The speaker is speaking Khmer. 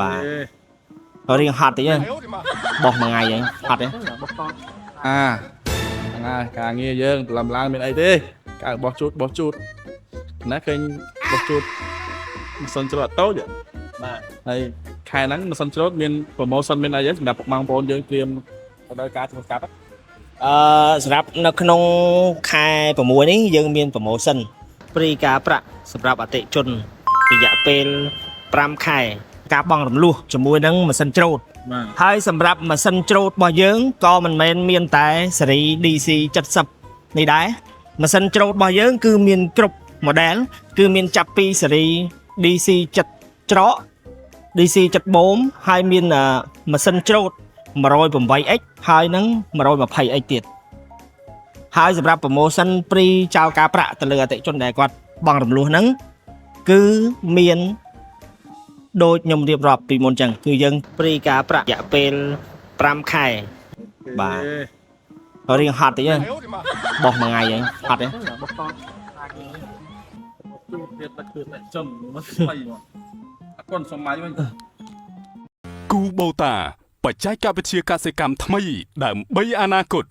បាទរៀងហត់តិចហ្នឹងបោះមួយថ្ងៃហ្នឹងហត់ទេ អាហ្នឹងហើយការងារយើងត្រឡប់ឡើងមានអីទេកើបោះជូតបោះជូតណាឃើញបោះជូតម៉ាស៊ីនច្រូតអត់តូចហ៎ បាទ ហើយខែហ្នឹងម៉ាស៊ីនច្រូតមាន promotion មានអីទេសម្រាប់ពុកម៉ែបងប្អូនយើងត្រៀមទៅដល់ការធ្វើកាត់ អឺសម្រាប់នៅក្នុងខែ6នេះយើងមាន promotion ព្រីការប្រាក់សម្រាប់អតិថិជនរយៈពេល5ខែការបង់រំលោះជាមួយនឹងម៉ាស៊ីនច្រូត បាទ ហើយសម្រាប់ម៉ាស៊ីនច្រូតរបស់យើងក៏មិនមែនមានតែស៊េរី DC 70នេះដែរម៉ាស៊ីនច្រូតរបស់យើងគឺមានគ្រប់ model គឺមានចាប់ពីស៊េរី DC 7ច្រក DC 7បូមហើយមានម៉ាស៊ីនច្រូត 108X ហើយនឹង 120X ទៀតហើយសម្រាប់ promotion ព្រីចោលការប្រាក់ទៅលើអតិថិជនដែលគាត់បង់រំលោះហ្នឹងគឺមានដូចខ្ញុំរៀបរាប់ពីមុនចឹងគឺយើងព្រីការប្រាក់រយៈពេល5ខែបាទរៀងហត់តិចហ្នឹងបោះមួយថ្ងៃហ្នឹងហត់ទេ បោះតបោះជូតទៀតតែគឺតែចំមិនស្បៃមកអរគុណសុំម៉ៃវិញ គូបូតាបច្ចេកវិទ្យាកសិកម្មថ្មីដើម្បីអនាគត។